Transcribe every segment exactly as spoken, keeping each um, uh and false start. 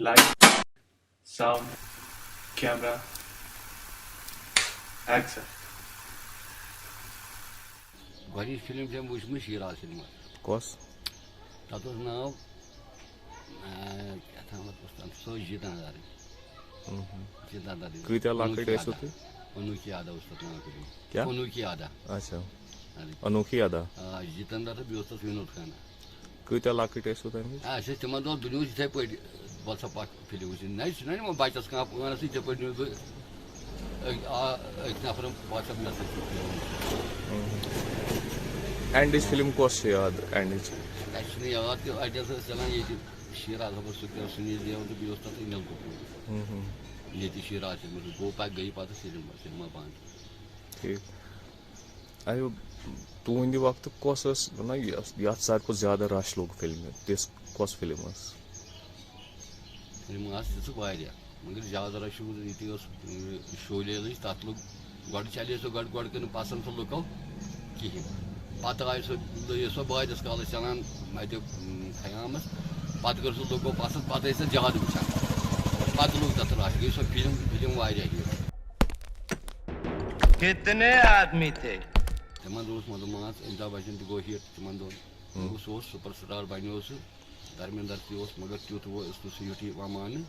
Light, sound, camera, action. گۄڈٕنِچ film چھےٚ مےٚ وٕچھمٕژ شیٖراز فِلمَس۔ کۄس؟ تَتھ اوس ناو آ، کیٛاہ تامَتھ اوس تَتھ، سُہ اوس جیٖتن دارٕے۔ مہم۔ جیٖتن دارٕے۔ کۭتیٛاہ لۄکٕٹۍ انوکھی ٲسِو آدا۔ تُہۍ؟ انوکھی آدا اوس تَتھ ناو فِلم۔ کیٛاہ؟ انوکھی آدا۔ اچھا۔ اَدٕ انوکھی ادا۔ آ، جیٖتن دار تہٕ بیٚیہِ اوس تَتھ وِنود کھنہ۔ کۭتیٛاہ لۄکٕٹۍ ٲسِو تَمہِ وِزِ؟ آ، أسۍ ٲسۍ تِمن دۄہن دُنیاہُک یِتھَے پٲٹھۍ، وَلسا پَکھ فِلم وٕچھِنۍ۔ نہ، یہِ چھُنہ یِوان بَچَس کانٛہہ وَنان سُہ یِتھَے پٲٹھۍ نیوٗ بہٕ أکۍ، آ، أکۍ نَفرَن WhatsApp message چھُ فِلم۔ اینڈٕچ فِلم کۄس چھِ یاد اینڈٕچ؟ اَسہِ چھُنہٕ یاد کہِ اَتہِ ہسا ٲس چَلان ییٚتہِ شیٖراز احمد سُکیٖر، سُنیل دیوَن تہٕ بیٚیہِ اوس تَتھ اِنل کپوٗر۔ مہم۔ ییٚتہِ شیٖراز احمد گوٚو پَتہٕ گٔیہِ پَتہٕ سینما، سینما بنٛد۔ ٹھیٖک۔ اَیو، تُہٕنٛدِ وقتہٕ کۄس ٲس، مطلب، یۄس، یَتھ ساروی کھۄتہٕ زیادٕ رش لوٚگ فِلمہِ، تِژھ کۄس فِلم ٲس؟ فِلمہٕ آسہٕ تِژھٕ واریاہ، مگر زیادٕ رش روٗد ییٚتی اوس، اۭں، شولے لٔج، تَتھ لوٚگ گۄڈٕ چلے سۄ گۄڈٕ، گۄڈٕ کٔر نہٕ پسنٛد سۄ لُکو کِہیٖنۍ۔ پتہٕ آیہِ سۄ، لٔج سۄ واریاہس کالس چلان اَتہِ، اۭں، خیامس۔ پتہٕ کٔر سۄ لُکو پسنٛد، پتہٕ ٲسۍ سۄ زیادٕ وٕچھان۔ پتہٕ لوٚگ تَتھ رش، گٔے سۄ فِلم، فِلم واریاہ ہِٹ۔ کتنے آدمی تھے؟ تِمن دۄہن اوس مطلب مان ژٕ امیتابھ بچن تہِ گوٚو ہِٹ تِمن دۄہن۔ گوٚو سُہ اوس سُپر سٹار بنیو سُہ، دھرمیندر تہِ اوس، مگر تیُتھ اوس نہٕ سُہ ہِٹ یِوان ماننہٕ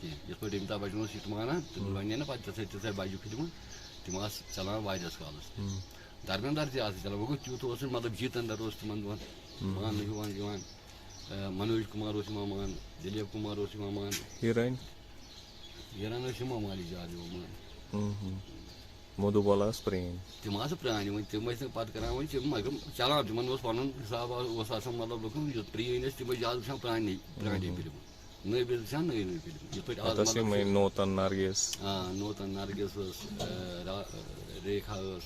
کینٛہہ۔ یِتھ پٲٹھۍ امیتابھ بچن اوس ہِٹ مانان، تِم بنیہِ نہٕ پتہٕ تِژھے تِژھے بجہِ فِلمہٕ، تِم آسہٕ چلان واریاہس کالس۔ دھرمیندر تہِ آسہٕ چلان، وۄنۍ گوٚو تیُتھ اوس نہٕ، مطلب جیتندر اوس تِمن دۄہن ماننہٕ یِوان، یِوان، اہ، منوج کمار اوس یِوان ماننہٕ، دلیپ کمار اوس یِوان ماننہٕ۔ ہیٖروین؟ ہیٖروین ٲسۍ ہِما مالنی زیادٕ یِوان ماننہٕ۔ مہم۔ مدھوبالا ٲس پرٛٲنۍ۔ تِم آسہٕ پرٛانہِ، وۄنۍ تِم ٲسۍ نہٕ پَتہٕ کَران، وۄنۍ تِم مگر چَلان، تِمَن اوس پَنُن حِساب اوس آسان، مطلب لُکَن یُتھ پرٛٲنۍ ٲسۍ، تِم ٲسۍ زیادٕ وٕچھان پرٛانہِ، پرٛانہِ فِلمہٕ۔ نٔوۍ ٲسۍ وٕچھان نٔوۍ نٔوۍ فِلمہٕ، یِتھ پٲٹھۍ آز پَتہٕ ٲس مطلب یِمَے چھِ، نوتَن نرگِس۔ آ، نوتَن نرگِس ٲس، آ، را-، ریکھا ٲس،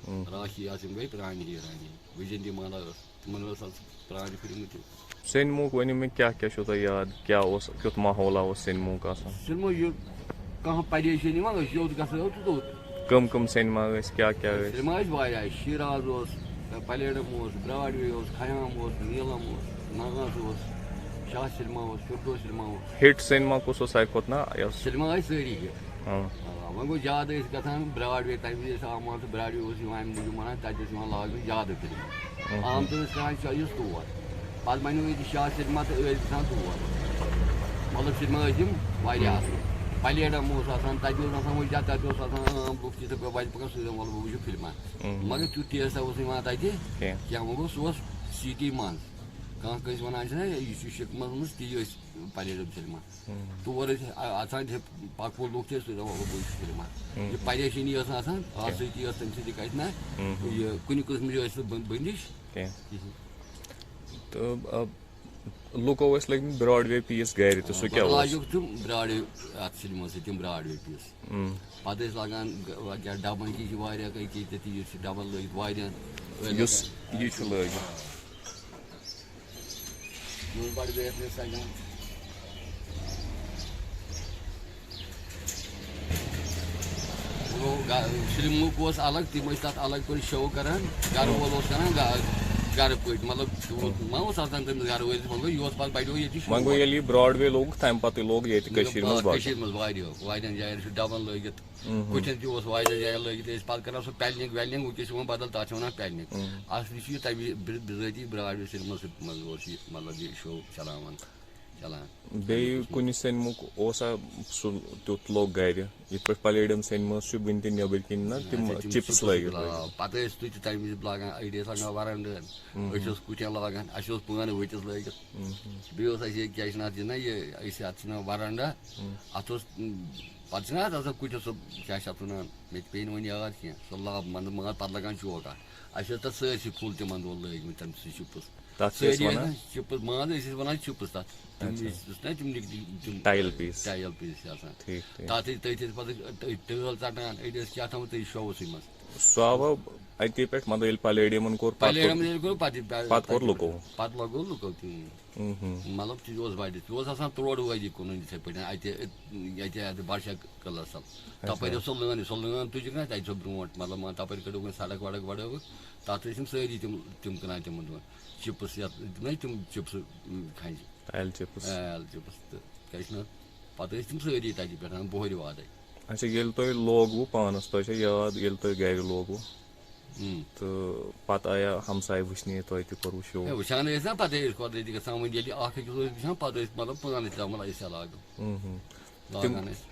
راکھی آسہٕ، یِم گٔے پرٛانہِ ہیٖرانہِ، وِجَنتی مالا ٲس، تِمَن ٲس آز پرٛانہِ فِلمہٕ تہِ۔ سینمہُک ؤنِو مےٚ، کیٛاہ کیٛاہ چھُو تۄہہِ یاد؟ کیٛاہ اوس، کیُتھ ماحولہ اوس سینمہُک آسان؟ سُہ ما یہِ کانٛہہ پریشٲنی ما ٲس، یوٚت گژھو توٚت۔ کٕم کٕم سینما ٲسۍ، کیٛاہ کیٛاہ ٲسۍ؟ سینما ٲسۍ واریاہ، شیٖراز اوس، پلیڈم اوس، براڈ وے اوس، خیام اوس، نیلم اوس، ناگاز اوس، شاہ سینما اوس، فردوس سینما اوس۔ ہِٹ سینما کُس اوس ساروی کھۄتہٕ نا یۄس؟ سینما ٲسۍ سٲری ہِٹ۔ ہاں۔ آ، وۄنۍ گوٚو زیادٕ ٲسۍ گژھان براڈ وے، تَمہِ وِزِ ٲسۍ عام طور تہٕ براڈ وے اوس یِوان اَمہِ موٗجوٗب وَنان، تَتہِ ٲسۍ یِوان لاگنہٕ زیادٕ فِلمہٕ۔ عام طور ٲسۍ کران چویِس تور۔ پَتہٕ بَنیو ییٚتہِ شاہ سینما تہٕ ٲسۍ گژھان تور۔ مطلب سینما ٲسۍ یِم واریاہ اَصٕل۔ پلیڈم اوس آسان، تَتہِ اوس آسان وۄنۍ زیادٕ، تَتہِ اوس آسان عام لُکھ تہِ تہٕ وَتہِ پَکان سُہ دَپان، وَلہٕ بہٕ وٕچھٕ فِلمہ۔ مگر تیُتھ ٹیسٹا اوس نہٕ یِوان تَتہِ کینٛہہ۔ وۄنۍ گوٚو سُہ اوس سِٹی منٛز۔ کانٛہہ کٲنٛسہِ وَنان چھِنہ، یہِ چھُ شِکمَس منٛز، تی ٲسۍ پلیڈم سینما۔ تور ٲسۍ اَ-، اَژان تہِ پَکوُن لُکھ تہِ ٲسۍ دَپان، "وۄنۍ گوٚو یہِ چھُ فِلمہ۔" یہِ پریشٲنی ٲس نہٕ آسان، آسٲیِش ٲس تَمہِ سۭتۍ گژھِ نہ یہِ کُنہِ قٕسمٕچ ٲسۍ نہٕ بن-، بٔندِش کینٛہہ۔ تہٕ، آ، لُکو ٲسۍ لٔگۍ مٕتۍ براڈ وے پیٖس گرِ، تہٕ سُہ کیٛاہ اوس؟ لاجُکھ تِم براڈ وے، اَتھ سینماہَس سۭتۍ تِم براڈ وے پیٖس۔ پَتہٕ ٲسۍ لاگان گ-، کیٛاہ ڈَبَن کِنۍ چھِ واریاہ کینٛہہ، کہِ تہِ یہِ چھِ ڈَبَن لٲگِتھ واریاہ۔ یُس یہِ چھُ لٲگِتھ۔ یہِ اوس بَڑٕ بہتریٖن سَجان۔ گوٚو گا-، فِلمُک اوس الگ، تِم ٲسۍ تَتھ الگ پٲٹھۍ شو کران۔ گرٕ وول اوس کران گا-، گرٕ پٲٹھۍ، مطلب، تیوٗت ما اوس آسان تٔمِس گرٕ وٲلِس؟ وۄنۍ گوٚو، یہِ اوس پَتہٕ بَڑیو ییٚتہِ شو۔ وۄنۍ گوٚو ییٚلہِ یہِ براڈ وے لوٚگ، تَمہِ پَتہٕ لوٚگ ییٚتہِ کٔشیٖرِ منٛز باقٕے۔ کٔشیٖرِ منٛز واریاہو، واریاہَن جایَن چھُ ڈَبَن لٲگِتھ۔ کُٹھٮ۪ن تہِ اوس واریاہَن جایَن لٲگِتھ، ٲسۍ پَتہٕ کران سُہ پینلِنگ وینلِنگ، وٕنکیٚس چھِ یِوان بدل، تَتھ چھِ وَنان پینلِنگ۔ اَصلی چھُ یہِ تَمہِ بِر-، بِذٲتی براڈ وے سِنیماہَس منٛز اوس یہِ، مطلب، یہِ شو چلاوان۔ چلان۔ بیٚیہِ کُنہِ سینمہُک اوسا سُہ تیُتھ لوٚگ گرِ؟ یِتھ پٲٹھۍ پلیڈیم سینماہَس چھُ وٕنہِ تہِ نیٚبٕرۍ کِنۍ نہ تِم اچھا، تِم چپس چھِ لٲگِتھ آ، لٲگِتھ۔ پتہٕ ٲسۍ تُہۍ تہِ تَمہِ وِزِ لاگان، أڑۍ ٲسۍ لاگان ورنڈن، أسۍ ٲسۍ کُٹھٮ۪ن لاگان، اَسہِ اوس پانہٕ ؤتِس لٲگِتھ۔ بیٚیہِ اوس اَسہِ یہِ کیٛاہ چھِ ناو، یہِ نہ یہِ، أسۍ اَتھ چھِ ناو ورنڈا۔ اَتھ اوس، م، پتہٕ چھِنہ اَتھ آسان کُٹھِس سُہ کیٛاہ چھِ اَتھ وَنان، مےٚ تہِ پیٚیہِ نہٕ وۄنۍ یاد کینٛہہ، سُہ لب، مطلب، مگر پتہٕ لگان چوکا۔ اَسہِ ٲسۍ تَتھ سٲرسٕے پھُل تِمن دۄہن لٲگمٕتۍ تِم سُہ چپس۔ تَتھ کیٛاہ ٲسۍ سٲری وَنان؟ ٲسۍ چپس، مان ژٕ، أسۍ ٲسۍ وَنان چپس تَتھ۔ تِم ٲسۍ نہ تِم نِکۍ تِم ٹایل پیٖس۔ ٹایل پیٖس چھِ آسان۔ ٹھیٖک، ٹھیٖک۔ تَتھ ٲسۍ تٔتھۍ ٲسۍ پَتہٕ ٹٲ-، ٹٲل ژَٹان، أڑۍ ٲسۍ کیٛاہ تھاوان تٔتھۍ شووسٕے منٛز۔ سُہ آو اَتی پٮ۪ٹھ، مطلب، ییٚلہِ پلیڈیمن کوٚر پَتہٕ پَلیڈَم کوٚر- ییٚلہِ کوٚر پَتہٕ یہِ پَ-، پَتہٕ کوٚر لُکو۔ پَتہٕ لَگوو لُکو تہِ۔ مہم۔ مطلب تہِ اوس واریاہ، تہِ اوس آسان تروڈ وٲدی کُنُن یِتھَے پٲٹھۍ، اَتہِ، ییٚتہِ، اَتہِ بادشاہ قلعس تَل۔ تَپٲرۍ اوس سُہ لٲن، سُہ لٲن تُجِکھ نہ تَتہِ سۄ برونٛٹھ، مطلب، مان تَپٲرۍ کٔڑٕکھ وۄنۍ سڑک وڑک بڑٲوٕکھ، تَتھ ٲسۍ یِم سٲری تِم، تِم کٕنان تِمَن دۄہَن۔ چِپٕس یَتھ، نہ تِم چِپسہٕ، اۭں، کھَنجہِ۔ Tile chips. ٹایل چِپٕس تہٕ کیٛازِ چھُنہٕ؟ پَتہٕ ٲسۍ تِم سٲری تَتہِ پٮ۪ٹھ بۄہرِ وادَے۔ اچھا، ییٚلہِ تۄہہِ لوگوُ پانَس، تۄہہِ چھا یاد، ییٚلہِ تۄہہِ گَرِ لوگوُ، اۭں۔ تہٕ پَتہٕ آیا ہمساے وٕچھنہِ، تۄہہِ تہِ کوٚروُ شو؟ ہے، وٕچھان ٲسۍ نا، پَتہٕ ٲسۍ قۄدرٔتی گژھان، وۄنۍ ییٚلہِ اَکھ أکِس اوس وٕچھان، پَتہٕ ٲسۍ مطلب پانہٕ تہِ دَپان، أسۍ ہا لاگو۔ اۭں ہٕم۔ تِم لاگان ٲسۍ۔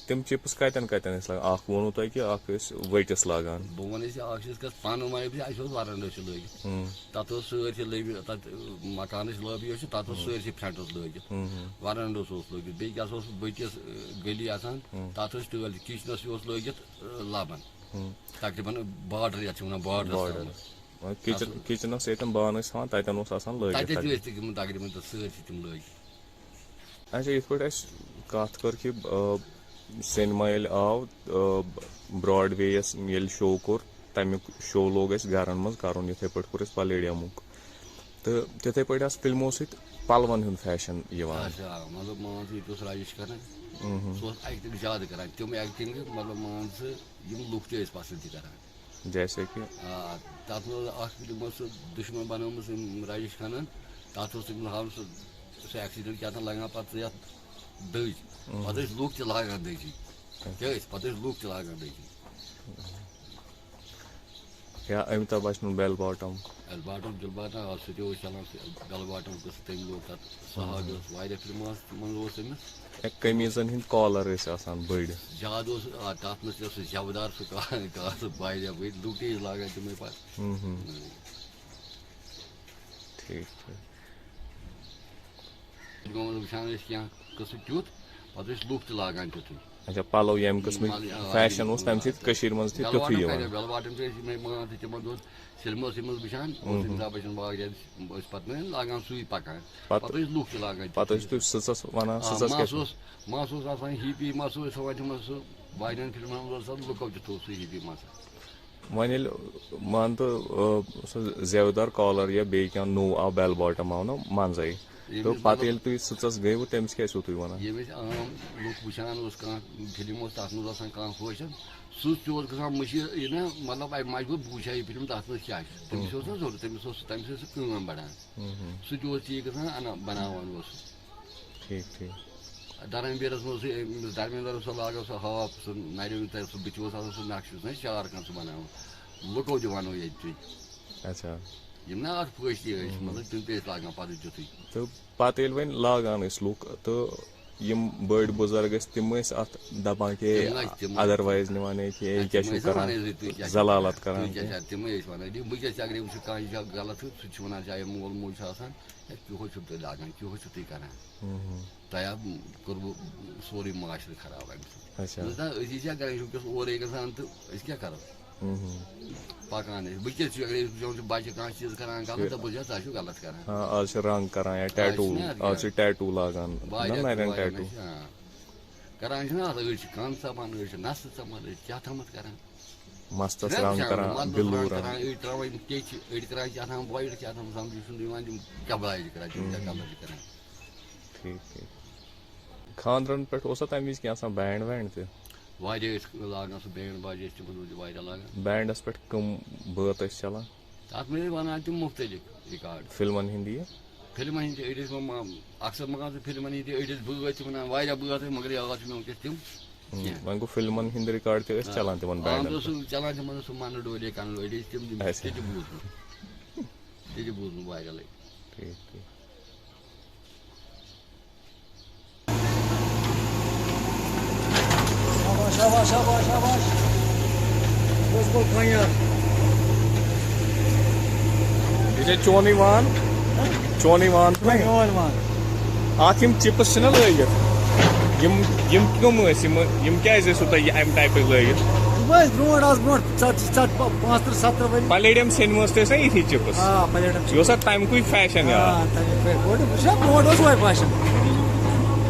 تِم چِپٕس کَتٮ۪ن کَتٮ۪ن ٲسۍ لاگان؟ اَکھ ووٚنوُ تۄہہِ کہِ اَکھ ٲسۍ ؤٹِس لاگان۔ بہٕ وَنہٕ أسۍ اَکھ چیٖز کَتھ، پَنُن وَنہٕ بہٕ، اَسہِ اوس وَرَنڈَس چھِ لٲگِتھ۔ اۭں۔ تَتھ اوس سٲرسٕے لٲبی، تَتھ مکانٕچ لٲبی یۄس چھِ، تَتھ اوس سٲرسٕے فرٛنٛٹَس لٲگِتھ۔ اۭں ہٕم۔ وَرَنڈَس اوس لٲگِتھ، بیٚیہِ کیٛاہ سا اوس بٔٹِس، اَ، گٔلی آسان، ہُم۔ تَتھ ٲسۍ ٹٲلۍ تہِ، کِچنَس یہِ اوس لٲگِتھ، اَ، لَبَن۔ ہُم۔ تقریٖباً باڈَر یَتھ چھِ وَنان، باڈرَس باڈَر۔ تامَتھ۔ وۄنۍ کِچن، کِچنَس ییٚتٮ۪ن بانہٕ ٲسۍ تھاوان، تَتٮ۪ن اوس آسان لٲگِتھ تَتٮ۪تھ تقریٖباً۔ ٲسۍ تِم تقریٖباً تہٕ سٲرسٕے تِم لٲگِتھ۔ اچھا، یِتھ پٲٹھۍ اَسہِ کَتھ کٔر کہِ، آ، سینما ییٚلہِ آو، آ، براڈ وے یَس ییٚلہِ شو کوٚر، تَمیُک شو لوگ اَسہِ گَرَن منٛز کَرُن، یِتھَے پٲٹھۍ کوٚر اَسہِ پَلیڈیَمُک۔ تہٕ تِتھَے پٲٹھۍ آسہٕ فِلمو سۭتۍ پَلوَن ہُنٛد فیشَن یِوان۔ اچھا، مطلب، مان ژٕ، ییٚتہِ اوس راجیش کھنہ، اۭں ہٕم۔ سُہ اوس ایکٹنگ زیادٕ کران، تِم ایکٹنگ، مطلب، مان ژٕ، یِم لُکھ تہِ ٲسۍ پسند تہِ کران۔ جیسے کہِ آ، تَتھ منٛز اکھ فِلم ٲس سُہ دُشمن بنٲومٕژ أمۍ راجیش کھنن، تَتھ اوس تٔمِس ہاوُن سُہ، سُہ ایکسیڈنٹ کیٛاہ تام لگان پتہٕ سُہ یَتھ دٔج، پتہٕ ٲسۍ لُکھ تہِ لاگان دٔجی، کیٛاہ ٲسۍ، پتہٕ ٲسۍ لُکھ تہِ لاگان دٔجی۔ یا امیتابھ بچنُن بیل باٹم۔ بیل باٹم، جل باٹم، آ، سُہ تہِ اوس چلان، سُہ بیل باٹم قٕصہٕ، تٔمۍ لوگ تَتھ، سہاگ اوس، واریاہ فِلمہٕ آسہٕ، تِمن اوس تٔمِس۔ یا قمیٖضن ہٕنٛدۍ کالر ٲسۍ آسان بٔڑۍ۔ زیادٕ اوس، آ، تَتھ منٛز تہِ اوس سُہ زیوٕدار، سُہ کا-، کا-، سُہ واریاہ بٔڑۍ، لُکھ تہِ ٲسۍ لاگان تِمے پَتہٕ۔ ہُم ہُم۔ ٹھیٖک ٹھیٖک۔ گوٚمُت وٕچھان ٲسۍ کینٛہہ قٕصہٕ تیُتھ، پَتہٕ ٲسۍ لُکھ تہِ لاگان تیُتھُے۔ اچھا، پَلو ییٚمہِ قٕسمٕکۍ مَل-، آ، فیشن اوس، تَمہِ سۭتۍ کٔشیٖرِ منٛز تہِ بیل تیُتھُے باٹم یِوان۔ کَرے، بیل باٹم چھِ أسۍ یِمے مان تہٕ تِمن دۄہن فِلمہِ اوس یِمن وٕچھان، اوس اَمِتابھ بَچن واریاہ، ٲسۍ پَتہٕ نہٕ لاگان سُے پَکان۔ پَتہٕ پَتہٕ ٲسۍ لُکھ تہِ لاگان پَتہٕ تیُتھُے۔ ٲسۍ تُہۍ سٕژَس وَنان، آ، سٕژَس کیٛاہ مَس چھُ؟ اوس، مَس اوس آسان ہِپی مَس اوس تھاوان تِمن سُہ، واریاہَن فِلمَن منٛز اوس آسان، لُکو تہِ تھوٚو سُہ ہِپی مَس۔ وۄنۍ ییٚلہِ مان تہٕ، آ، سُہ زیوٕ دار کالر یا بیٚیہِ کانٛہہ نوٚو آو، بیل باٹم آو نہ منٛزَے، تہٕ ییٚمِس پَتہٕ مطلب ییٚلہِ تُہۍ سٕژَس گٔیوٕ، تٔمِس کیٛاہ ٲسِو تُہۍ وَنان؟ ییٚمِس عام لُکھ وٕچھان اوس، کانٛہہ فِلم اوس، تَتھ منٛز آسان کانٛہہ فٲشَن، سُہ تہِ اوس گژھان مٔشیٖد، یہِ نہ، مطلب، اَمہِ مَجبوٗر بہٕ وٕچھِ ہا یہِ فِلم، تَتھ منٛز کیٛاہ چھُ۔ تٔمِس اوس نہ ضوٚرَتھ، تٔمِس اوس، تَمہِ سۭتۍ ٲس سُہ کٲم بَڑان۔ ہُم ہُم۔ سُہ تہِ اوس تی گژھان، اَنان، بَناوان اوس سُہ۔ ٹھیٖک ٹھیٖک۔ دَرَن بیرَس منٛز اوس یہِ، أمِس دَرمِندَرَس سُہ لاگان سُہ ہاپ، سُہ نَرٮ۪ن تَتہِ سُہ بٕتھِ اوس آسان سُہ نقشہٕ، یُس نہ شعر کانٛہہ سُہ بَناوان۔ لُکو تہِ وَنو ییٚتہِ تُہۍ۔ اچھا۔ یِم نہ اَتھ پٲٹھۍ تہِ ٲسۍ، مطلب، تِم تہِ ٲسۍ لاگان پَتہٕ تیُتھُے۔ تہٕ پَتہٕ ییٚلہِ وۄنۍ لاگان ٲسۍ لُکھ، تہٕ یِم بٔڑۍ بُزرگ ٲسۍ، تِم ٲسۍ اَتھ دَپان کہِ تِم ٲسۍ، تِم ٲسۍ۔ اَدروایِز نِوان ہے کہِ ہے کیٛاہ تِم چھِو ٲسۍ کَران؟ وَنان زِ تُہۍ کیٛاہ چھِو ذلالت تُہۍ کَران کیٛاہ کہِ۔ چھِو، تِم ٲسۍ وَنان، یہِ وٕنکیٚس تہِ اگرے وٕچھِو کانٛہہ یہِ چھا غلط ہیوٚت، سُہ تہِ چھُ وَنان، چاہے مول موج چھُ آسان، ہے، کِہو چھُو تُہۍ لاگان، کِہو چھُو تُہۍ کَران؟ ہُم ہُم۔ تۄہہِ ہا کوٚروٕ سورُے معاشرٕ خراب اَمہِ سۭتۍ۔ اچھا۔ نہ، أسۍ چھِ اَگرے وٕنکیٚس اورَے گژھان تہٕ أسۍ کیٛاہ کَرو؟ ہُم ہُم۔ پَکان ٲسۍ۔ وٕنکیٚس چھُ، اَگرے أسۍ وٕچھو، چھُ بَچہِ کانٛہہ چیٖز کَران غلط، شُکریہ۔ دَپان چھِ، "ہَتھ ہا چھُ غلط کَران۔" ہاں، آز چھِ رنٛگ کَران یا آز چھِ ٹیٹوٗ، نہ اَتھ آز چھِ کیٛاہ؟ ٹیٹوٗ لاگان، نہ واریاہ نَرٮ۪ن واریاہ ٹیٹوٗ۔ نہ چھِ، آ۔ کَران چھِنہ اَتھ، أڑۍ چھِ کَن ژَپان، أڑۍ چھِ نَستہٕ ژَپان، أڑۍ چھِ کیٛاہ تامَتھ کَران۔ مَستَس چھِنہ رنٛگ وٕچھان، کَران، مَستَس بِلوٗ رنٛگ رنٛگ۔ کَران، أڑۍ ترٛاوان یِم ٹیٚچہِ، أڑۍ کَران کیٛاہ تام وایِٹ کیٛاہ تام، سَمجھ چھُنہٕ یِوان، یِم کیٛاہ بَلاے چھِ کَران، تِم کیٛاہ کَلَر چھِ کَران۔ ٹھیٖک ٹھیٖک۔ خانٛدرَن پٮ۪ٹھ اوسا تَمہِ وِزِ کینٛہہ آسان بینڈ وینڈ تہِ؟ واریاہ ٲسۍ لاگان سُہ بینڈ باجہِ، ٲسۍ تِمَن دۄہَن تہِ واریاہ لاگان۔ بینڈَس پٮ۪ٹھ کٕم بٲتھ ٲسۍ چَلان؟ تَتھ منٛز ٲسۍ وَنان تِم مُختٔلِف ریکارڈ۔ فِلمَن ہِنٛدۍ یہِ؟ فِلمَن ہِنٛدۍ تہِ أڑۍ ٲسۍ وَنان، اَکثر مَکان سُہ فِلمَن ہِنٛدۍ تہِ أڑۍ ٲسۍ بٲتھ تہِ وَنان، واریاہ بٲتھ ٲسۍ، مگر یاد چھُ مےٚ وٕنکیٚس تِم کینٛہہ۔ وۄنۍ گوٚو فِلمَن ہِنٛدۍ ریکارڈ تہِ ٲسۍ چَلان تِمَن عام بینڈَن دۄہ پٮ۪ٹھ؟ سُہ چَلان تِمَن اوس سُہ مَنہٕ ڈولے کَنہٕ ڈولے، تِم تِم اچھا۔ تہِ تہِ بوٗزمُت۔ تہِ تہِ بوٗزمُت واریاہ لَٹہِ۔ ٹھیٖک ٹھیٖک۔ شاباش، شاباش، شاباش، شاباش۔ بس گوٚو کانیار۔ یہِ چھا چونٕے وان؟ چونٕے وان چھُنہ یہِ؟ میون وان۔ اَتھ یِم چِپٕس چھِنہ لٲگِتھ، یِم یِم کٕم ٲسۍ؟ یِم یِم کیٛازِ ٲسِو تۄہہِ یہِ اَمہِ ٹایپٕکۍ لٲگِتھ؟ یِم ٲسۍ برونٛٹھ، آز برونٛٹھ ژَتجی، ژَتجی، پانٛژھ تٕرٛہ، ستہٕ تٕرٛہ ؤری۔ پلیڈیم سینماہَس تہِ ٲسۍ نا یِتھی چِپٕس؟ آ، پلیڈیم چھِ۔ یہِ اوس اَتھ تَمہِ کُے فیشن یار۔ آ، تَمہِ پٮ۪ٹھ گۄڈٕ وٕچھ سا، برونٛٹھ اوس وۄنۍ فیشن۔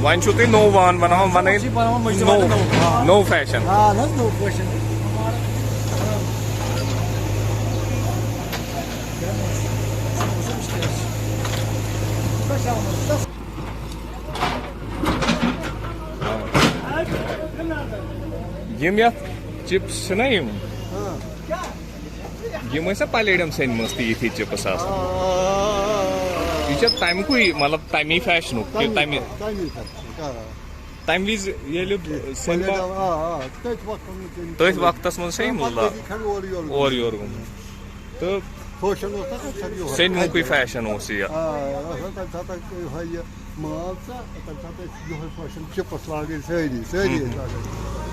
وۄنۍ چھُو تُہۍ نوٚو وان بناوان، وَنٕنۍ چھِ بناوان مٔشیٖد نوٚو، وانٕے نوٚو۔ آ۔ نوٚو فیشن۔ آ، نہ حظ، نوٚو فیشن۔ یِم یَتھ چِپٕس چھِنہ یِم، یِم ٲسۍ نا پلیڈیم سینماہَس تہِ یِتھی چِپٕس آسان؟ یہِ چھا تَمہِ کُے، مطلب، تَمی فیشنُک کِنہٕ تَمہِ؟ تَمی خرچہٕ۔ تَمہِ وِزِ ییٚلہِ سینما، آ، آ، تٔتھۍ وقتس منٛز چھِ یِم تٔتھۍ وقتس منٛز چھِ یِم پتہٕ لا-، ؤری کھنٛڈ اورٕ یورٕ اورٕ یورٕ گوٚمُت۔ تہٕ فٲشن اوس نہ تَمہِ ساتہٕ یِہوٚے۔ سینمہُکُے فیشن اوس یہِ۔ آ، اوس نہ تَمہِ ساتہٕ یِہوٚے یہِ مال تہٕ تَمہِ ساتہٕ ٲسۍ یِہوٚے فٲشن، چِپٕس لاگٕنۍ سٲری، سٲری ٲسۍ لاگان۔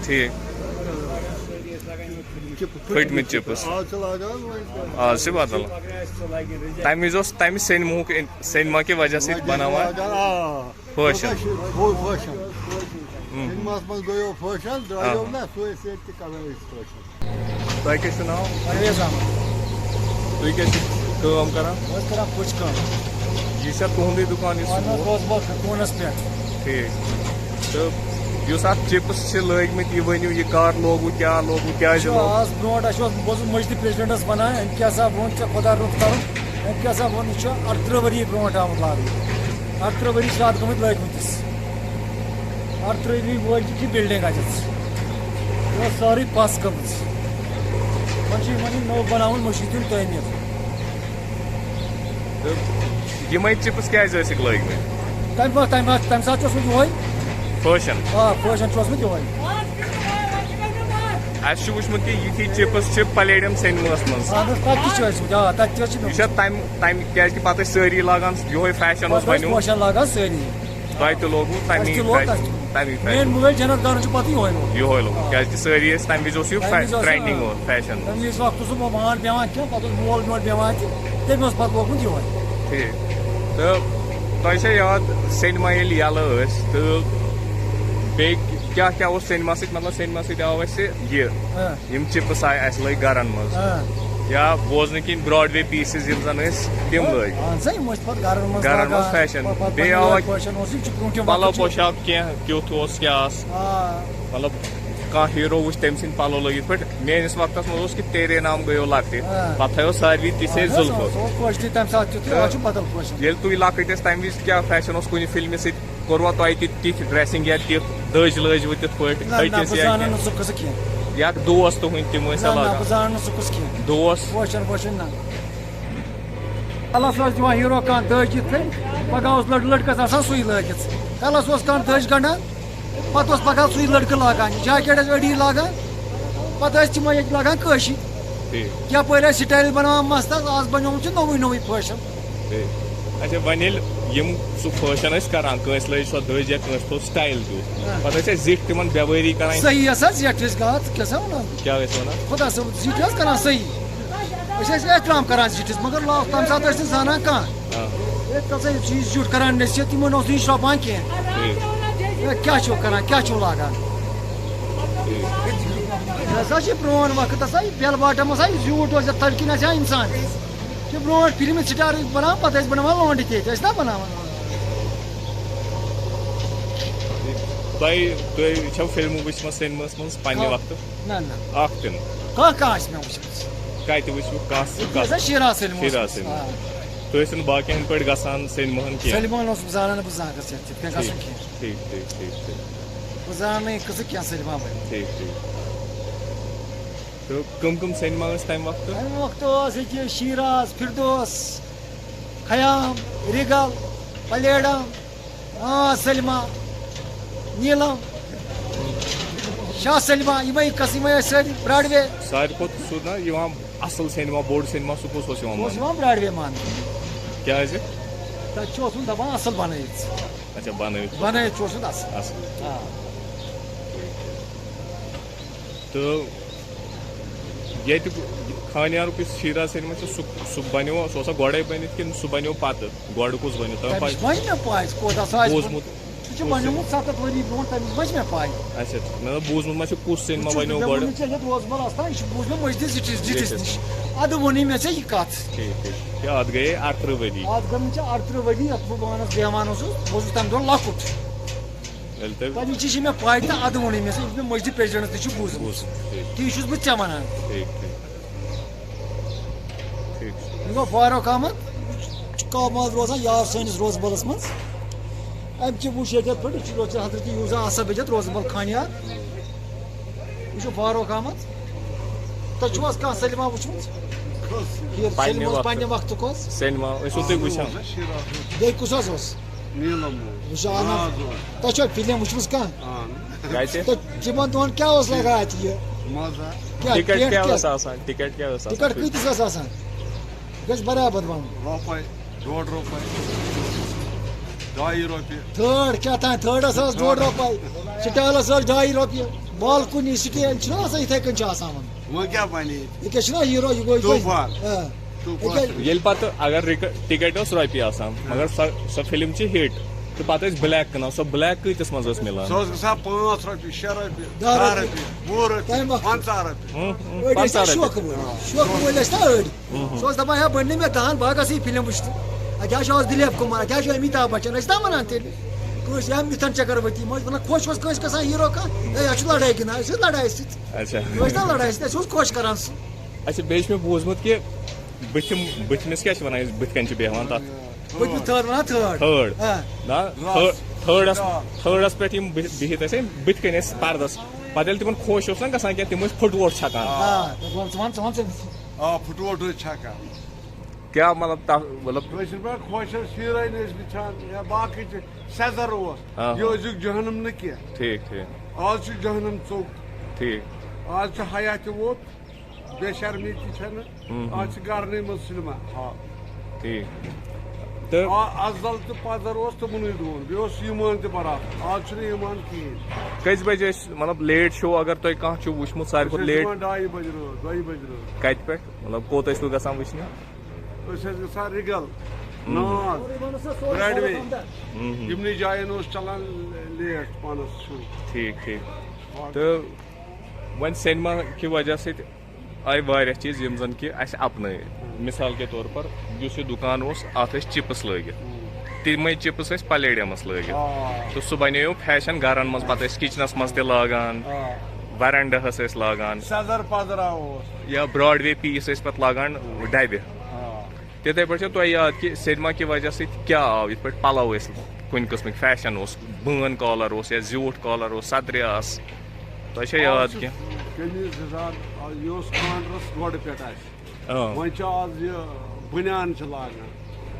ٹھیٖک۔ چِپٕس، پھٔٹمٕتۍ چِپٕس۔ آز چھِ لاگان وۄنۍ۔ آز چھِ بدل۔ تَمہِ وِزِ اوس تَمہِ سینمہُک، سینما کہِ وجہ سۭتۍ وجہ بناوان۔ لاگان، آ۔ فٲشن۔ فٲ-، فٲشن۔ ہم۔ سینماہَس منٛز گٔیو فٲشن، درٛایو آ۔ نہ، سُے سۭتۍ تہِ کرو أسۍ فٲشن۔ تۄہہِ کیٛاہ چھُو ناو؟ پرویز احمد۔ تُہۍ کیٛاہ چھِو کٲم کران؟ بہٕ حظ کران پُچ کٲم۔ یہِ چھا تُہُنٛدُے دُکان یُس اہن حظ، روزباغ کوٗنَس پٮ۪ٹھ۔ ٹھیٖک۔ تہٕ یُس اَتھ چِپٕس چھِ لٲگۍ مٕتۍ، یہِ ؤنِو، یہِ کر لوگوُ، کیٛاہ لوگوُ، کیٛازِ یہِ چھُ لوگوُ؟ آز برونٛٹھ، اَسہِ اوس، بہٕ اوسُس مٔجدِ پریزیڈنٹَس وَنان، أمۍ کیٛاہ سا ووٚن ژےٚ خۄدا رُت کَرُن؟ أمۍ کیٛاہ سا ووٚن، یہِ چھُ اَرترٕہ ؤری برونٛٹھ آمُت لاگنہٕ۔ اَرترٕہ ؤری چھِ اَتھ گٔمٕتۍ لٲگمٕتِس۔ اَرترٕہمہِ وٲلۍ چھِ یہِ بِلڈِنٛگ اَتٮ۪تھ۔ یہِ ٲس سٲرٕے پَس گٔمٕژ۔ وۄنۍ چھِ یِمَن یہِ نٔو بَناوُن، مٔشیٖد دیُن تعمیٖر۔ تہٕ یِمَے چِپٕس کیٛازِ ٲسِکھ لٲگۍ مٕتۍ؟ تَمہِ پَتہٕ، تَمہِ پَتہٕ، تَمہِ ساتہٕ چھُ اوسمُت یِہوٚے۔ فٲشَن۔ آ، فٲشَن چھُ اوسمُت یِہوٚے۔ اَسہِ چھُ وٕچھمُت کہِ یِتھی چِپٕس چھِ پلیڈیم سینماہَس منٛز۔ اَہَن حظ، تَتہِ تہِ چھِ ٲسمٕتۍ، آ، تَتہِ تہِ حظ چھِ مےٚ یہِ چھا وٕچھمُت۔ تَمہِ، تَمہِ، کیٛازِکہِ پَتہٕ ٲسۍ سٲری لاگان یِہوٚے فیشَن اوس پَتہٕ ٲسۍ بَنیومُت۔ فیشَن لاگان سٲری۔ تۄہہِ تہِ لوگوُ اَسہِ تَمی تہِ لوگ، فیشن، اَسہِ تہِ۔ تَمی فیشن۔ میٛٲنۍ مٲلۍ جنت گارَن چھُ پَتہٕ یِہوٚے لوگمُت۔ یِہوٚے لوگمُت۔ آ۔ کیٛازِکہِ سٲری ٲسۍ تَمہِ وِزِ اوس یہِ تَمہِ فے-، وِزِ اوس، ٹرینڈِنگ آ۔ اوس، فیشن تَمہِ اوس۔ وِزِ وقت اوس نہٕ مال پٮ۪وان کینٛہہ، پَتہٕ اوس مول برونٛٹھ پٮ۪وان تہِ، تٔمۍ اوس پَتہٕ لوگمُت یِہوٚے۔ ٹھیٖک۔ تہٕ تۄہہِ چھا یاد سینما ییٚلہِ یَلہٕ ٲسۍ تہٕ بیٚیہِ کیٛاہ کیٛاہ اوس سینما سۭتۍ؟ مطلب سینما سۭتۍ آو اَسہِ یہِ ہاں۔ یِم چِپٕس آیہِ اَسہِ لٲگۍ گَرَن منٛز۔ ہاں۔ یا بوزنہٕ کِنۍ براڈ وے پیٖسٕز یِم زَن ٲسۍ، تِم ہاں، لٲگۍ۔ اہن سا، یِم ٲسۍ پَتہٕ گَرَن منٛز گَرَن منٛز لاگان۔ فیشن۔ پَتہٕ بیٚیہِ پَنُن آو لٲگۍ فیشن اوس یہِ چھُ برونٛٹھِم پَلو وقت چھُ۔ پوشاک کینٛہہ کیُتھ اوس، کیٛاہ آس۔ آ۔ مطلب، کانٛہہ ہیٖرو وٕچھ تٔمۍ سٕنٛدۍ پَلو لٲگِتھ۔ پٲٹھۍ میٛٲنِس وقتَس منٛز اوس کہِ تیرے نام گٔیو لۄکٹہِ۔ ہاں۔ پَتہٕ تھٲیو ساروی تِژھے اہن حظ، زُلفہٕ۔ سُہ اوس پٲٹھۍ تَمہِ ساتہٕ تیُتھُے، آز چھُ بدل فیشن۔ ییٚلہِ تُہۍ لۄکٕٹۍ ٲسۍ، تَمہِ وِزِ کیٛاہ فیشن اوس کُنہِ فِلمہِ سۭتۍ؟ کوٚروا تۄہہِ تہِ تِتھ ڈریسِنگ یا تِتھ دٔج لٲج وٕ تِتھ پٲٹھۍ نہ، نہ، أکِس بہٕ یا زانَن کینٛہہ؟ نہٕ سُہ قٕصہٕ کینٛہہ۔ یا دوس تُہٕنٛدۍ تِم ٲسۍ نہ، نہ، علاقہٕ؟ بہٕ زانَن نہٕ سُہ قٕصہٕ کینٛہہ۔ دوس؟ پوشَن ووشَن نہ۔ کَلَس اوس دِوان ہیٖرو کانٛہہ دٔج یِتھ کٔنۍ، پَگاہ اوس لٔڑ-، لٔڑکَس آسان سُے لٲگِتھ۔ کَلَس اوس کانٛہہ دٔج گَنٛڈان، پَتہٕ اوس پَگاہ سُے لٔڑکہٕ لاگان، جاکیٹ ٲسۍ أڑی لاگان، پَتہٕ ٲسۍ تِمَے ییٚتہِ لاگان کٲشِرۍ۔ ٹھیٖک۔ یَپٲرۍ ٲسۍ سٹایل بَناوان مَستَس، آز بَنیومُت چھُ نوٚوُے نوٚوُے فیشن۔ ٹھیٖک۔ اچھا، وۄنۍ ییٚلہِ یِم سُہ فیشن ٲسۍ کران، کٲنٛسہِ لٲج سۄ دٔج یا کٲنٛسہِ تھوٚو سٹایل تیُتھ، ہاں۔ پتہٕ ٲسۍ اَسہِ زِٹھۍ تِمن بٮ۪وٲری کران۔ صحیح ہسا، زِٹھۍ ٲسۍ گژھان، ژٕ کیٛاہ سا وَنان؟ کیٛاہ ٲسۍ وَنان؟ خۄدا صٲب، زِٹھۍ ٲسۍ کران صحیح۔ أسۍ ٲسۍ احترام کران زِٹھِس، مگر لا-، تَمہِ ساتہٕ ٲسۍ نہٕ زانان کانٛہہ۔ ہاں۔ ہے، ژٕ ہسا یہِ چھُ یہِ زیُٹھ کران نصیحت، تِمن اوس نہٕ یہِ شرٛوپان کینٛہہ۔ ٹھیٖک۔ ہے، کیٛاہ چھُو کران، کیٛاہ چھُو لاگان؟ ٹھیٖک۔ یہِ ہسا چھِ پرٛون وقت، ہسا یہِ بیل باٹم ہسا یہِ زیوٗٹھ اوس، یَتھ تَلہٕ کِنۍ آسہِ ہا اِنسان۔ چھِ برونٛٹھ فِلمہِ سٹار ٲسۍ بَناوان، پَتہٕ ٲسۍ بَناوان لونٛڈٕ تہِ ییٚتہِ، ٲسۍ نا بَناوان؟ تۄہہِ، تُہۍ چھَو فِلمہٕ وٕچھمَژ سینماہَس منٛز پنٛنہِ آ۔ وقتہٕ؟ نہ، نہ۔ اَکھ تہِ نہٕ؟ کانٛہہ، کانٛہہ آسہِ مےٚ وٕچھمٕژ۔ کَتہِ وٕچھوٕ؟ کَس-، ییٚتہِ کَس-، ٲسۍ نا شیراز سینما اوس شیراز مےٚ۔ سینما۔ آ۔ تُہۍ ٲسِو نہٕ باقیَن ہٕنٛدۍ پٲٹھۍ گژھان سینماہَن کینٛہہ؟ سینماہَن اوسُس بہٕ زانان نہٕ، بہٕ زانٛہہ گژھٕ یَتھ، یِتھ کٔنۍ گژھُن ٹھیٖک، کینٛہہ۔ ٹھیٖک، ٹھیٖک، ٹھیٖک، ٹھیٖک۔ بہٕ زانان نہٕ یہِ قٕصہٕ کینٛہہ سینما بَنہِ۔ ٹھیٖک، ٹھیٖک۔ تہٕ کٕم کٕم سینما ٲسۍ تَمہِ وقتہٕ؟ تَمہِ وقتہٕ اوس ییٚتہِ شیراز، فردوس، خیام، ریگل، پلیڈم، آ، سلما، نیلم، شاہ سلما، یِمے قٕسم، یِمے ٲسۍ سٲری براڈ وے۔ ساروی کھۄتہٕ سُہ نہ یِوان اَصٕل سینما، بوٚڑ سینما، سُہ کُس اوس یِوان سُہ اوس ماننہٕ؟ یِوان براڈ وے ماننہٕ۔ کیٛازِ؟ تَتہِ چھُ اوسمُت دَپان اَصٕل بَنٲیِتھ۔ اچھا، بَنٲیِتھ۔ بَنٲیِتھ چھُ اوسمُت اَصٕل۔ اَصٕل۔ آ۔ تہٕ ییٚتہِ خانیارُک یُس شیٖراز سینما چھُ، سُہ، سُہ بَنیو، سُہ اوسا گۄڈَے بٔنِتھ کِنہٕ سُہ بَنیو پَتہٕ؟ گۄڈٕ کُس بَنیو؟ تۄہہِ تَمِچ پَے؟ وۄنۍ مےٚ پَے، کوٗتاہ سُہ آسہِ بوٗزمُت؟ سُہ چھُ کُس بَنیومُت سینما؟ سَتَتھ ؤری برونٛٹھ، تَمِچ وۄنۍ مےٚ پَے۔ اچھا، مےٚ دوٚپ، بوٗزمُت ما چھُ کُس سینما بَنیو گۄڈٕ؟ ژےٚ یَتھ روزمَل آسان، یہِ چھُ بوٗز مےٚ مٔجدِس زِٹھِس، زِٹھِس زِٹھِس۔ نِش۔ اَدٕ ووٚنُے مےٚ ژےٚ یہِ کَتھ۔ ٹھیٖک، ٹھیٖک۔ کیٛاہ، اَتھ گٔیے اَرترٕہ ؤری؟ اَتھ گٔمٕتۍ چھِ اَرترٕہ ؤری، یَتھ بہٕ پانَس بیٚہوان اوسُس، بہٕ اوسُس تَمہِ دۄہ لۄکُٹ۔ ییٚلہِ تۄہہِ تَمِچ چھِ مےٚ پَے تہٕ اَدٕ ووٚنُے مےٚ سُہ، یہِ چھُ مےٚ مٔجدِ پریزیڈنٛٹَس نِش چھُ بوٗزمُت۔ بوٗزمُت، ٹھیٖک۔ تی چھُس بہٕ ژےٚ وَنان۔ ٹھیٖک، ٹھیٖک۔ ٹھیٖک چھُ۔ یہِ گوٚو فاروق احمد، یہِ چھُ کاہ مال روزان یار سٲنِس روزبَلَس منٛز۔ اَمہِ کہِ وٕچھ ییٚتہِ یَتھ پٮ۪ٹھ، یہِ چھُ روزان حضرت یوٗزا آصف ییٚتہِ یَتھ روزبَل خانیار۔ یہِ چھُ فاروق احمد۔ تۄہہِ چھُو حظ کانٛہہ سینما وٕچھمُت؟ یہِ پنٛنہِ سینما وقتہٕ۔ پنٛنہِ وقتُک اوس؟ سینما ٲسِو تُہۍ وٕچھان؟ بیٚیہِ کُس حظ اوس؟ نیٖلم اوس۔ وٕچھ اہن آ، حظ۔ دۄہ۔ تۄہہِ چھا فِلم وٕچھمٕژ کانٛہہ؟ اہن۔ کتہِ؟ تہٕ تِمن دۄہن کیٛاہ اوس لگان اتہِ یہِ؟ مزٕ ہا۔ کیٛاہ ٹکٹ ٹینٹ کیٛاہ کیٛاہ؟ اوس آسان؟ ٹکٹ کیٛاہ اوس آسان؟ ٹکٹ کۭتِس ٲس آسان؟ یہِ گژھِ برابر ونُن۔ رۄپے، ڈۄڈ رۄپے، ڈایہِ رۄپیہِ۔ تھٲڈ کیٛاہ تام، تھٲڈس ٲس ڈۄڈ رۄپے، سٹالس ٲس ڈایہِ رۄپیہِ، بالکُنی سٹینڈ چھُنہ آسان، یِتھے کٔنۍ چھُ آسان ونُن۔ وۄنۍ کیٛاہ بنہِ ییٚتہِ؟ یہِ کیٛاہ چھُنہ ہیٖرو، یہِ گوٚو یہِ گوٚو۔ طوفان۔ آ۔ طوفان۔ یہِ کیٛاہ؟ ییٚلہِ پتہٕ اگر رِک- ٹکٹ اوس رۄپیہِ آسان، مگر سۄ سۄ فلم چھِ ہِٹ، تہٕ پتہٕ ٲسۍ بلیک کٕنان۔ سۄ بلیک کۭتِس منٛز ٲس مِلان؟ سۄ ٲس گژھان پانٛژھ رۄپیہِ، شےٚ رۄپیہِ، دَہ دَہ رۄپیہِ۔ رۄپیہِ، وُہ رۄپیہِ، تَمہِ وقتہٕ۔ پنٛژاہ رۄپیہِ۔ ہُم، ہُم، أڑۍ ٲسۍ پنٛژاہ تَتھ رۄپیہِ۔ شوقہٕ وٲلۍ، شوقہٕ وٲلۍ ٲسۍ تَتھ أڑۍ۔ سُہ اوس دَپان، "ہے، بٔنۍ نہٕ مےٚ دَہَن، بہٕ ہا گژھٕ یہِ فِلم وٕچھنہِ۔ اَتہِ حظ چھُ آز دِلیپ کُمار، اَتہِ حظ چھُ امیتابھ بچن، أسۍ دَپان تیٚلہِ۔" کٲنٛسہِ یا مِتھن چکروتی، یِم ٲسۍ وَنان، خۄش اوس کٲنٛسہِ گژھان ہیٖرو کانٛہہ، "ہے، اَتھ چھُ لڑٲے گِنٛدان، أسۍ ٲسۍ لڑایہِ سۭتۍ۔" اچھا۔ أسۍ ٲسۍ نا لڑایہِ سۭتۍ، اَسہِ اوس خۄش کران سُہ۔ اچھا، بیٚیہِ چھُ مےٚ بوٗزمُت کہِ بٕتھِم بٕتھمِس کیٛاہ چھِ وَنان أسۍ بٕتھِ کَنۍ چھِ بیٚہوان تَتھ؟ بہٕ تہِ تھٲر وَنان تھٲر۔ تھٲڈ۔ آ۔ نہ، تھٲ- تھٲڈَس تھٲڈَس پٮ۪ٹھ یِم بِہ- بِہِتھ ٲسۍ بٕتھِ کَنۍ ٲسۍ پَردَس، پَتہٕ ییٚلہِ تِمَن خۄش اوس نا گژھان کینٛہہ، تِم ٲسۍ پھُٹووٹ چھَکان۔ آ، ژٕ وَن، ژٕ وَن، ژٕ وَن، ژٕ وَن۔ آ، پھُٹووٹ ٲسۍ چھَکان۔ کیٛاہ مطلب تَتھ مطلب؟ کٲشِر پٲٹھۍ خۄش ٲسۍ، شیٖرٲنۍ ٲسۍ وٕچھان یا باقٕے چھِ سٮ۪زر اوس۔ آ۔ یہِ ٲسِکھ جہنم نہٕ کینٛہہ۔ ٹھیٖک ٹھیٖک آز چھُ جہنم ژوٚک۔ ٹھیٖک آز چھُ حیا تہِ ووت، بے شرمی تہِ چھَنہٕ۔ ہُم۔ آز چھِ گرنٕے منٛز سِنیما ہال۔ ٹھیٖک۔ تہٕ آ، ازل تہٕ پزر اوس تِمنٕے دۄہن، بیٚیہِ اوس ایٖمان تہِ برابر۔ آز چھُنہٕ ایٖمان کِہیٖنۍ۔ کٔژِ بجہِ ٲسۍ مطلب لیٹ شو اگر تۄہہِ کانٛہہ چھُ وٕچھمُت ساروی أسۍ کھۄتہٕ ٲسۍ لیٹ؟ یِوان ڈایہِ بجہِ رٲژ، دۄیہِ بجہِ رٲژ۔ کَتہِ پٮ۪ٹھ؟ مطلب کوٚت ٲسِو گژھان وٕچھنہِ؟ أسۍ ٲسۍ گژھان رِگل، ناز، براڈ وے۔ یِمنٕے جاین اوس چلان لیٹ پانس شو۔ ٹھیٖک ٹھیٖک۔ تہٕ وۄنۍ سینما کہِ وجہ سۭتۍ آیہِ واریاہ چیٖز یِم زَن کہِ اَسہِ اَپنٲے۔ مِثال کے طور پر یُس یہِ دُکان اوس، اَتھ ٲسۍ چِپٕس لٲگِتھ۔ تِمَے چِپٕس ٲسۍ پلیڈیمَس لٲگِتھ۔ آ۔ تہٕ سُہ بَنیو فیشن گَرَن منٛز، پَتہٕ ٲسۍ کِچنَس منٛز تہِ لاگان، آ۔ وَرَنڈَہَس ٲسۍ لاگان، سٮ۪زر پزرا اوس۔ یا براڈ وے پیٖس ٲسۍ پَتہٕ لاگان ڈَبہِ۔ آ۔ تِتھَے پٲٹھۍ چھا تۄہہِ یاد کہِ سینما کہِ وجہ سۭتۍ کیٛاہ آو یِتھ پٲٹھۍ پَلَو ٲسۍ کُنہِ قٕسمٕکۍ فیشن اوس، بٲن کالر اوس یا زیوٗٹھ کالر اوس، صدرِ آس، تۄہہِ چھا یاد کینٛہہ؟ قمیٖض یَزار، آ، یہِ اوس خانٛدرَس گۄڈٕ پٮ۪ٹھ اَسہِ۔ اۭں۔ وۄنۍ چھِ آز یہِ بٔنیان چھِ لاگان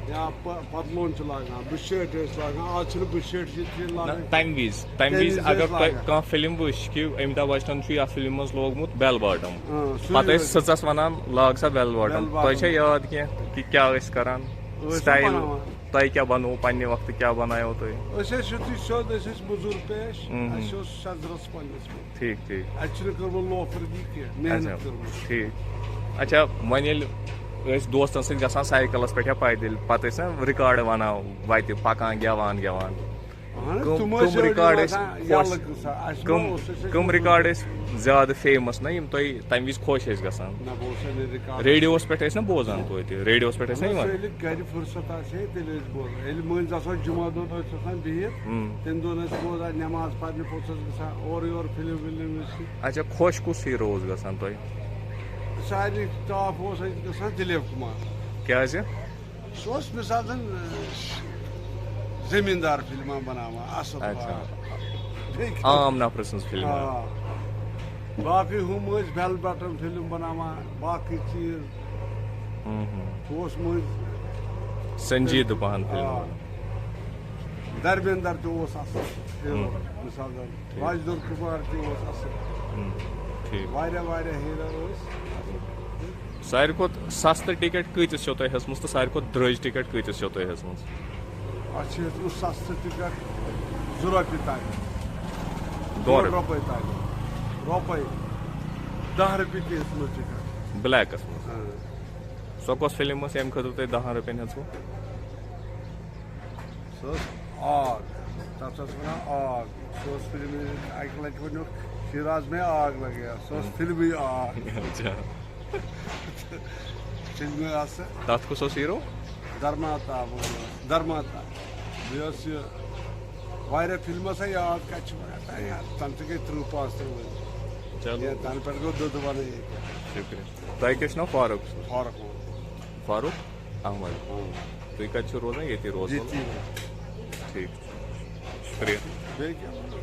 یا پ- پتلوٗن چھِ لاگان، بُشٲٹۍ ٲسۍ لاگان، آز چھِنہٕ بُشٲٹۍ چھِ تہِ نہ، لاگان۔ تمہِ وِزِ تمہِ تمہِ وِزِ وِزِ اگر ٲسۍ تۄہہِ لاگان۔ کانٛہہ فِلم وٕچھ کہِ امیتابھ بچنن چھُ یتھ فِلمہِ منٛز لوگمُت بیل باٹم، اۭں، سُے پتہٕ ٲسۍ ٲسۍ۔ سٕژس ونان، "لاگ سا بیل باٹم۔" بیل تۄہہِ چھا باٹم۔ یاد کینٛہہ کہِ کیٛاہ ٲسۍ کران؟ ٲسۍ نہٕ سٹایل بناوان۔ تۄہہِ کیٛاہ بنوو پننہِ وقتہٕ، کیٛاہ بنایو تۄہہِ؟ أسۍ ٲسۍ یُتھُے سیوٚد، أسۍ ٲسۍ مٔزوٗر پیش، اۭں۔ اَسہِ اوس سٮ۪زرَس پنٛنِس پٮ۪ٹھ۔ ٹھیٖک ٹھیٖک۔ اَسہِ چھِنہٕ کٔرمٕژ لوفر یہِ کینٛہہ، محنت اچھا، کٔرمٕژ۔ ٹھیٖک۔ اچھا، وۄنۍ ییٚلہِ أسۍ دوستن سۭتۍ گژھان سایکلس پٮ۪ٹھ یا پیدل، پتہٕ ٲسۍ نا رِکارڈ ونان وتہِ پکان گٮ۪وان گٮ۪وان۔ اہن حظ، کٕم- تِم کٕم ٲسۍ أڑۍ رِکارڈ واتان ٲسۍ یَلہٕ خۄش؟ گژھان، اَسہِ ما کٕم- اوس، أسۍ ٲسۍ کٕم گژھان۔ رِکارڈ ٲسۍ زیادٕ فیمس نا یِم تۄہہِ تمہِ وِزِ خۄش ٲسۍ گژھان؟ نہ، بہٕ اوسُس نہٕ رِکارڈ۔ ریڈیوس پٮ۪ٹھ ٲسۍ نا بوزان توتہِ، ریڈیوس پٮ۪ٹھ ٲسۍ نا اہن حظ، یِوان؟ ییٚلہِ گرِ فرصت آسہِ ہے، تیٚلہِ ٲسۍ بوزان۔ ییٚلہِ مٔنٛزۍ آسان جمعہ دۄہ ٲسۍ آسان بِہِتھ، ہُم۔ تَمہِ دۄہ ٲسۍ بوزان، نٮ۪ماز پرنہِ پوٚتُس ٲسۍ گژھان اورٕ یورٕ فِلم وِلم وٕچھنہِ۔ اچھا، خۄش کُس ہیٖرو اوس گژھان تۄہہِ؟ سارنٕے ٹاپ اوس اَسہِ گژھان دِلیپ کُمار۔ کیٛازِ؟ سُہ اوس مثال زَن، اہ، زٔمیٖندار فِلمہٕ بناوان، اَصٕل اچھا۔ پٲٹھۍ۔ بیٚیہِ کیٛاہ؟ عام نفرٕ سٕنٛز فِلم۔ آ۔ باقٕے ہُم ٲسۍ بیل بٹن فِلم بناوان، باقٕے چیٖز۔ ہُم، ہُم۔ سُہ اوس مٔنٛزۍ۔ سنجیدٕ پہن فِلم۔ آ۔ دھرمیندر تہِ اوس اَصٕل ہیٖرو، ہُم۔ مثال زَن راجدر کُمار تہِ اوس اَصٕل۔ ہُم، ٹھیٖک۔ واریاہ واریاہ ہیٖرو ٲسۍ۔ ساروی کھۄتہٕ سستہٕ ٹکٹ کۭتِس چھو تۄہہِ ہیٚژمٕژ تہٕ ساروی کھۄتہٕ درٛج ٹکٹ کۭتِس چھو تۄہہِ ہیٚژمٕژ؟ اَسہِ چھِ ہیٚژمٕژ سستہٕ ٹکٹ زٕ رۄپیہِ تانۍ۔ دۄن ڈۄڈ رۄپے تانۍ۔ رۄپے۔ دَہ رۄپیہِ تہِ ہیٚژمٕژ ٹکٹ۔ بلیکس منٛز۔ اۭں۔ سۄ کۄس فلم ٲس ییٚمہِ خٲطرٕ تۄہہِ دَہن رۄپین ہیٚژوٕ؟ سۄ ٲس آگ۔ تَتھ ٲس وَنان آگ۔ سۄ ٲس فِلمہِ اَکہِ لَٹہِ ووٚنُکھ، "شیراز میں آگ لگے گا۔" سۄ ٲس فِلمٕے آگ۔ اچھا۔ فِلمہِ آسہٕ تَتھ کُس اوس ہیٖرو؟ درماتا ووٚن، درماتا۔ بیٚیہِ ٲس یہِ واریاہ فِلمہٕ آسان یاد، کَتہِ چھِ وَنان، تَنہٕ تہِ گٔے تٕرٛہ پانٛژھ تٕرٛہ ؤری۔ چلو۔ یا تَنہٕ پٮ۪ٹھ گوٚو دۄدٕ وَنٕے ییٚتہِ۔ شُکریہ۔ تۄہہِ کیٛاہ چھُ ناو؟ فاروق صٲب۔ فاروق ووٚن۔ فاروق احمد۔ تُہۍ کَتہِ چھِو روزان؟ ییٚتی روزان؟ ییٚتی۔ ٹھیٖک۔ شُکریہ۔ بیٚیہِ کیٛاہ وَنو؟